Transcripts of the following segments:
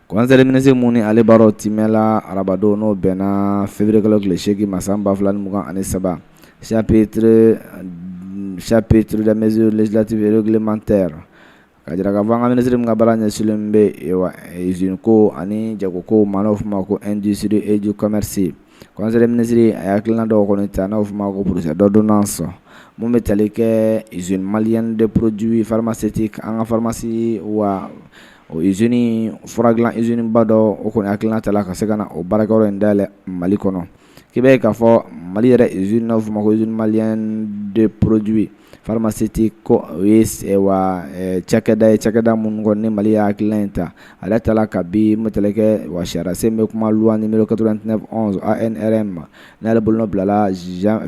Conseil des ministres mun ni ale baaraw timɛla arabadon, n'o bɛnna février kalo tile 8 ma san 2023, chapitre des mesures législatives et réglementaires, ka jira k'a fɔ an ka minisiri min ka baara ɲɛsinlen bɛ wa usine ko ani jagoko ma, n'o fɔ ma ko industrie et du commerce, conseil des ministres a ye hakilina dɔw kɔni ta, n'o fɔ ma ko projet d'ordonnance mun bɛ tali kɛ usine malienne de produits pharmaceutiques, an ka pharmacie wa o usine fura dilan usine ba dɔ, o kɔni hakilina tala ka se ka na o baarakɛyɔrɔ in dayɛlɛ Mali kɔnɔ. K'i b'a ye k'a fɔ Mali yɛrɛ usine, n'a fɔ ma ko usine malienne de produits pharmaceutiques, ko o ye wa cakɛda ye, cakɛda minnu kɔni ni Mali y'a hakilina in ta, ale tala kabi mun bɛ tali kɛ wa sariyasen bɛ kuma loi numéro 89 11 ANRM, n'ale bolonɔ bilala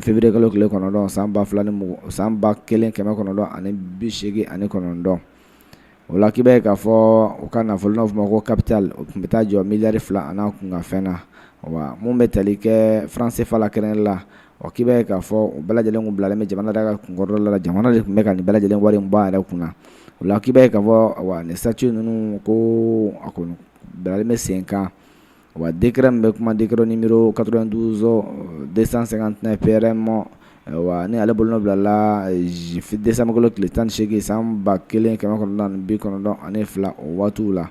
février kalo tile 9 san 2020, san 1989. O la k'i b'a ye k'a fɔ u ka nafolo, n'a fɔ ma ko capital, o tun bɛ taa jɔ miliyari 2 a n'a kunkanfɛn na, wa mun bɛ tali kɛ franc CFA la kɛrɛnkɛrɛn la. Ɔ k'i b'a ye k'a fɔ o bɛɛ lajɛlen kun bilalen bɛ jamana yɛrɛ ka kunkɔrɔla la, jamana de tun bɛ ka nin bɛɛ lajɛlen wari in bɔ a yɛrɛ kun na. O la k'i b'a ye k'a fɔ wa nin statut ninnu ko a kɔni bilalen bɛ sen kan, wa décret min bɛ kuma, décret numéro 92 259 PRM, wa ni ale bolonɔ bilala décembre kalo tile 18 san 1992 o waatiw la.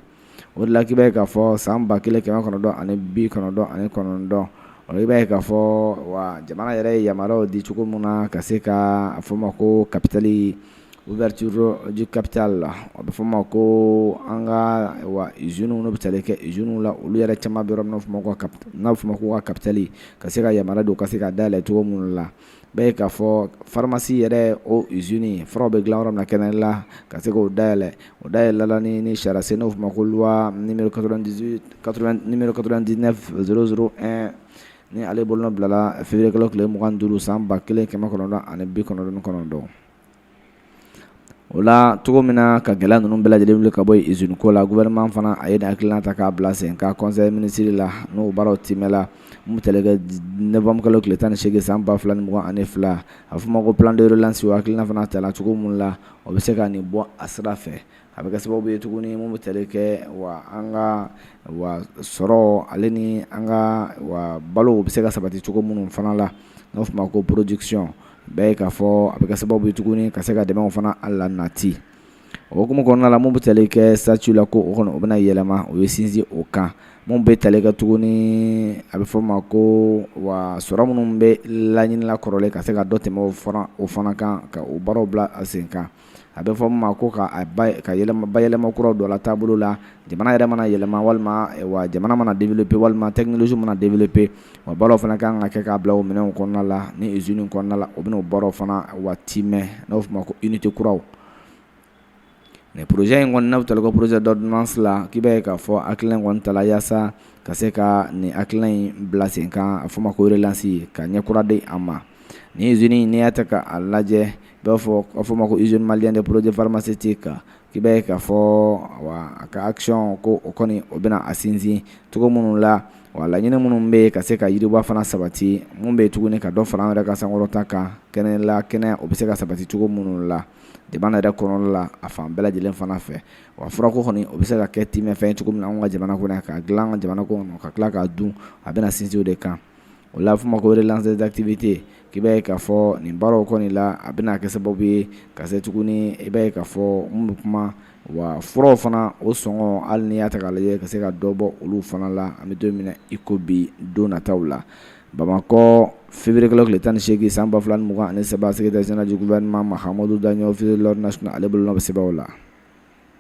O de la k'i b'a ye k'a fɔ san 1999, i b'a ye k'a fɔ wa jamana yɛrɛ ye yamaruyaw di cogo min na ka se ka a fɔ ma ko capital, ouverture du capital, a bɛ fɔ ma ko an ka wa usines n'u bɛ tali kɛ usines la, olu yɛrɛ caman bɛ yɔrɔ min, n'a bɛ fɔ ma ko ka capital ka se ka yamaruya don ka se ka dayɛlɛ cogo minnu la. Bɛɛ ye k'a fɔ pharmacie yɛrɛ, o usine furaw bɛ dilan yɔrɔ min na kɛnɛ la, ka se k'o dayɛlɛ. O dayɛlɛla ni sariyasen, n'o fɔ ma ko loi numéro 98 numéro 99 001, ni ale bolonɔ bilala février kalo tile 25 san 1999. O la cogo min na ka gɛlɛya ninnu bɛɛ lajɛlen wuli ka bɔ usine ko la, gouvernement fana a ye nin hakilina ta k'a bila sen kan conseil ministre la, n'o baaraw timɛla mun bɛ tali kɛ novembre kalo tile 18 san 2022, a bɛ fɔ o ma ko plan de relance. O hakilina fana tala cogo min la, o bɛ se ka nin bɔ a sira fɛ, a bɛ kɛ sababu ye tuguni mun bɛ tali kɛ wa an ka wa sɔrɔ ale ni an ka wa balo bɛ se ka sabati cogo minnu fana la, n'a fɔ ma ko production. Bɛɛ ye k'a fɔ a bɛ kɛ sababu ye tuguni ka se ka dɛmɛw fana a la nati. O hukumu kɔnɔna la, mun bɛ tali kɛ statut la, ko o kɔni o bɛna yɛlɛma, o ye sinsin o kan. Mun bɛ tali kɛ tuguni, a bɛ fɔ ma ko wa sɔrɔ minnu bɛ laɲinila kɔrɔlen, ka se ka dɔ tɛmɛ o fana kan, ka o baaraw bila a sen kan. A bɛ fɔ min ma ko ka ka yɛlɛma, bayɛlɛma kuraw don a la taabolo la. Jamana yɛrɛ mana yɛlɛma, walima wa jamana mana développer, walima technologie mana développer, wa baaraw fana kan ka kɛ k'a bila o minɛnw kɔnɔna la ni usine kɔnɔna la, o bɛna o baaraw fana wa timɛ, n'a bɛ fɔ o ma ko unité kuraw. Nin projet in kɔni, n'a bɛ tali kɛ projet d'ordonnance la, k'i b'a ye k'a fɔ hakilina in kɔni tala yaasa ka se ka nin hakilina in bila sen kan, a fɔ ma ko relance, ka ɲɛ kura di a ma. Nin usine, n'i y'a ta k'a lajɛ, i b'a fɔ a fɔ ma ko usine malienne de produits pharmaceutiques, k'i b'a ye k'a fɔ wa a ka action ko o kɔni o bɛna a sinsin cogo minnu la, wa laɲini minnu bɛ yen ka se ka yiriwa fana sabati, mun bɛ yen tuguni ka dɔ fara an yɛrɛ ka sankɔrɔta kan kɛnɛ la, kɛnɛ o bɛ se ka sabati cogo minnu la jamana yɛrɛ kɔnɔna la, a fan bɛɛ lajɛlen fana fɛ. Wa furako kɔni, o bɛ se ka kɛ timɛfɛn ye cogo min na anw ka jamana kɔnɔ, ka dilan an ka jamana kɔnɔ ka tila k'a dun, a bɛna sinsin o de kan. O la a bɛ fɔ ma ko relance des activités. K'i b'a ye k'a fɔ nin baaraw kɔni la, a bɛna kɛ sababu ye ka se tuguni, i b'a ye k'a fɔ mun bɛ kuma wa furaw fana o sɔngɔ, hali n'i y'a ta k'a lajɛ, ka se ka dɔ bɔ olu fana la. An bɛ don min na i ko bi, don nataw la, Bamakɔ, février kalo tile 18 san 2023, secrétaire général du gouvernement Mahamadou Daɲɔ, officier de l'ordre national, ale bolonɔ bɛ sɛbɛnw la.